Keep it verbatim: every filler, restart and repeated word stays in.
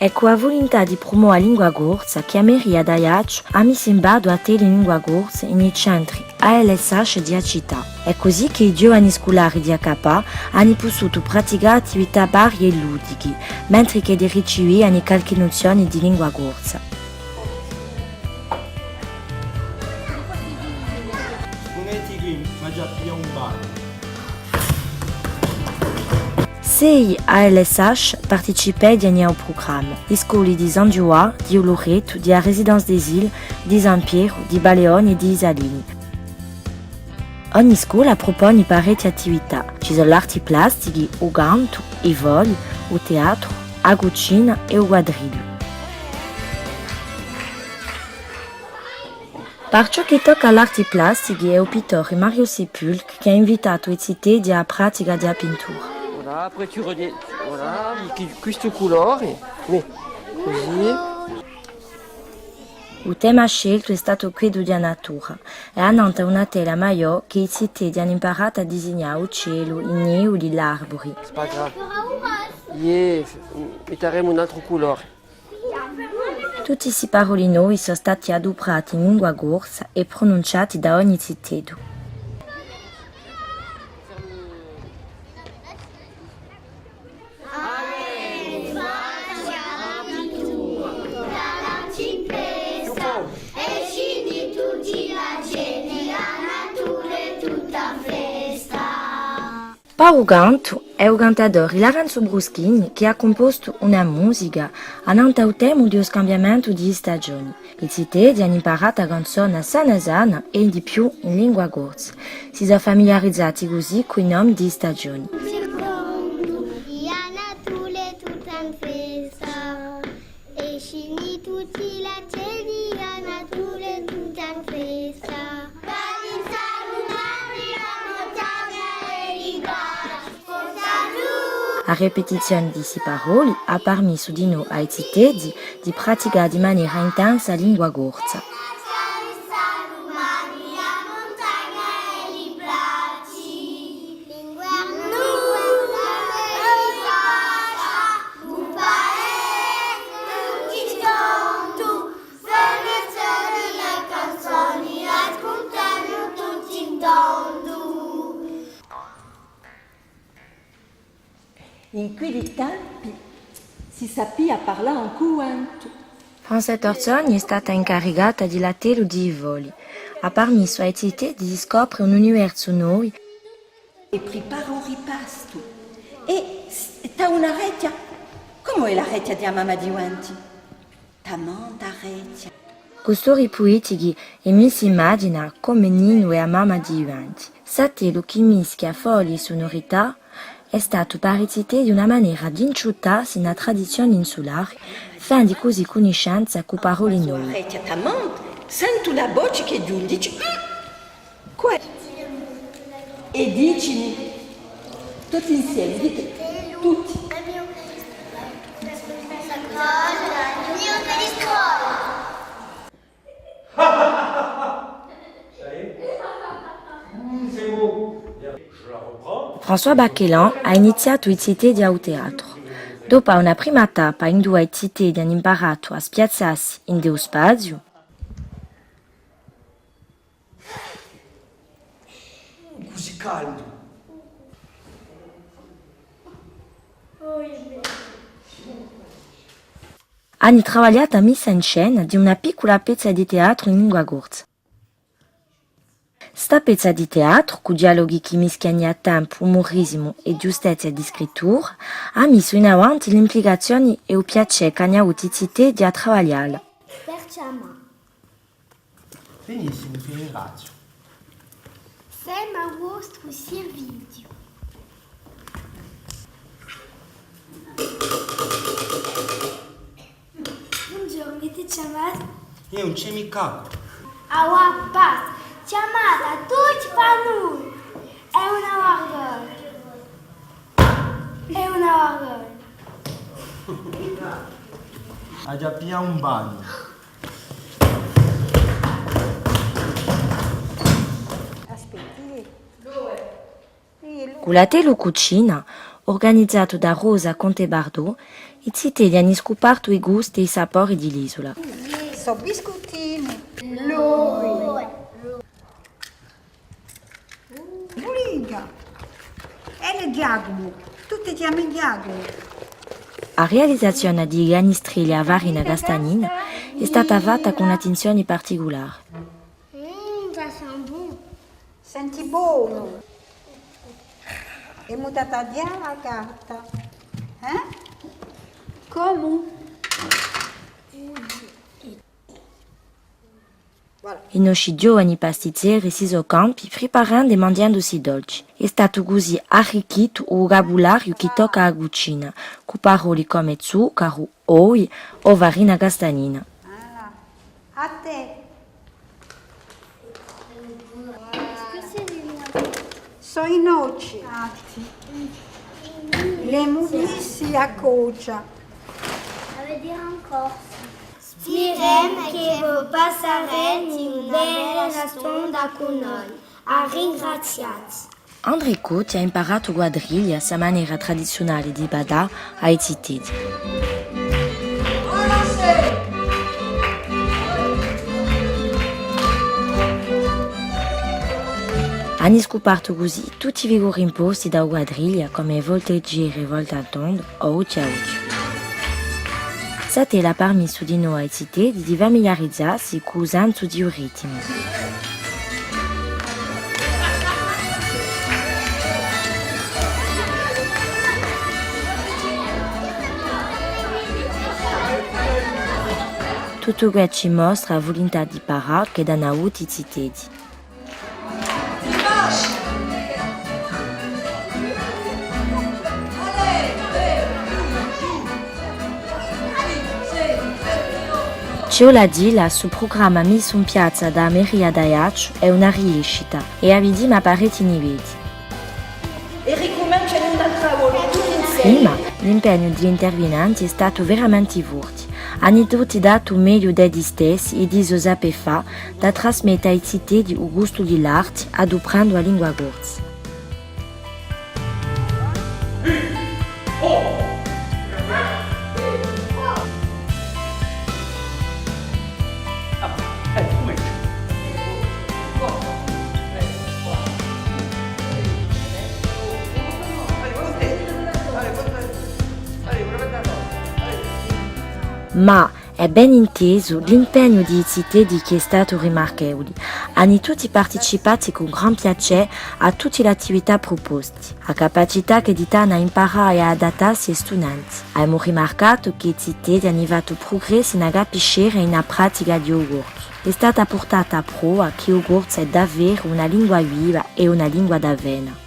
Hè cù a vulintà di prumova a lingua corsa chì a meria d'Aiacciu hà missu in ballu attelli in lingua corsa in i centri A L S H di a cità. Hè cusì chì i ghjovani sculari di A K A ani pussutu praticà attività varii è ludichi, mentri ch'eddi riciviani calchì nuzioni di lingua corsa. Spunneti quì, m'aghju à piglià un bagnu. Sei A L S H participediani à u prugramma, i scoli di San Ghjuvà, di u Lurettu, di a Résidence des Îles, di San Pieru, di Baleone è di i Salini. Ogni scola pruponi parechji attività. Ci sò l'arti plastichi, u cantu, i foli, u teatru, a cucina è u quadrigliu. Par ciò chì tocca à l'arti plastichi, hè u pittori Mario Sepulcre chì hà invitatu i ziteddi à a pratica di a pintura. Voilà, après tu redis, voilà, chì, quistu culore, mais, cusì. U tema sceltu hè statu quiddu di a natura, è annantu à una tela maiò chì i ziteddi ani imparatu à disignà u celu, i nivuli, l'arburi. C'est pas grave. Iè, metteremo un altru culore. Tutti sti paroli novi sò stati aduprati in lingua corsa è prununciati da ogni ziteddu. Pà u cantu, hè u cantadori Larenzu Bruschini chì hà cumpostu una musica annantu à u tema di u scambiamentu di i stagioni. I ziteddi ani imparatu a canzona sana sana è di più in lingua corsa. Si sò famigliarizati cusì cù i nomi di i stagioni. A ripetizioni di sti paroli hà parmissu dinò à i ziteddi di praticà di manera intensa a lingua corsa. In quiddi tempi si sapia parlà ancu u ventu. Francette Orsoni hè stata incaricata di l'attellu di i foli. Hà parmissu à i ziteddi di scopre un universu novu. È pripara u ripastu. È s-, t'hà una rechja. Comu hè a rechja di a mamma di u ventu? Tamanta rechja. Cù stori puetichi è missi in immagina comu Ninu è a mamma di i ventu. St'attellu chì mischia foli è sunurità hè statu par i ziteddi una manera d'inciuttassi in a tradizioni insulari, fendi cusì cunniscenza cù paroli novi. Rechja tamanta, sentu la voci chì ghjunghji. Què? È dicimi, tutti insemi, dite, tutti. François Baquelin hà iniziatu i ziteddi à u teatru. Dopu à una prima tappa induva i ziteddi ani imparatu à spiazzassi ind'u spaziu, cusì caldu. Ani travagliatu à missa in scena di una piccula pezza di teatru in lingua corsa. Sta pezza di teatru, cù dialoghi chì mischiani à tempu umurisimu è ghjustezza di scrittura, hà missu in avanti l'implicazioni è u piacè ch'ani avutu i ziteddi à travaglialla. Per chjamà. Benissimu, vi ringraziu. Semu à u vostru sirviziu. Bonghjornu, chì ti chjamati? Eiu ùn ci hè micca. Avà basta, chjamati tutti pà noi. Hè una vargogna. Hè una vargogna. Aghju à piglià un bagnu. Aspetta, eh. Cù l'attellu cucina, Urganizatu da Rosa Conte Bardot, i ziteddi ani scupartu i gusti è i sapori di l'isula. Sò biscuttini. Lui. Buliga. È l'è Ghjacumu. Tutti chjami Ghjacumu. A realizazione di i canistrelli à farina castagnina hè stata fatta cù un'attenzione particulare. Mm, ça sent bon. Senti bonu. Emu da taglià a carta. Eh? Cumu? Voilà. I nosci ghjovani pastizzeri si sò campi, priparendu è manghjendu sti dolci. Hè statu cusì arricchitu u vucabulariu chì tocca à a cucina, cù paroli cum'è zuccaru, ovi o farina castagnina. Ah, à tè. Sò i noci. L'emu missi à cocia. À vedè in corsu. Spiremu chì vo passareti una bella stonda cù noi. À ringrazià vi. André Cotti hà imparatu à Quadriglia sta manera tradiziunale di badà à i ziteddi. Ani scupartu cusì tutti i figuri imposti da Quadriglia, cum'è volteggieri è voltatonda, o occhi à occhi. Sta tela hà parmissu dinò à i ziteddi di famigliarizassi cù u sensu di u ritmu. Tuttu què ci mostra a vulintà di parà ch'eddi ani avutu i ziteddi. Ci vole à dilla, stu prugramma missu in piazza da a Meria d'Aiacciu hè una riescita è a vidimu à parechji livelli. È ricumencianu un'altra volta, tutti inseme. Prima, l'impegnu di l'intervinenti hè statu veramenti forti. Ani tutti datu u megliu d'eddi stessi è di u so sapè fà, da trasmetta à i ziteddi u gustu di l'arti, aduprendu a lingua corsa. Ma È ben intesu, l'impegnu di i ziteddi chì hè statu rimarchevuli. Ani tutti participatu cù gran piacè à tutti l'attività pruposti. A capacità ch'eddi t'ani à imparà è à adattassi hè stunanti. Avemu rimarcatu chì i ziteddi ani fattu prugressi in a capiscera è in a pratica di u corsu. Hè stata purtata a prova chì u corsu hè daveru una lingua viva è una lingua d'avvena.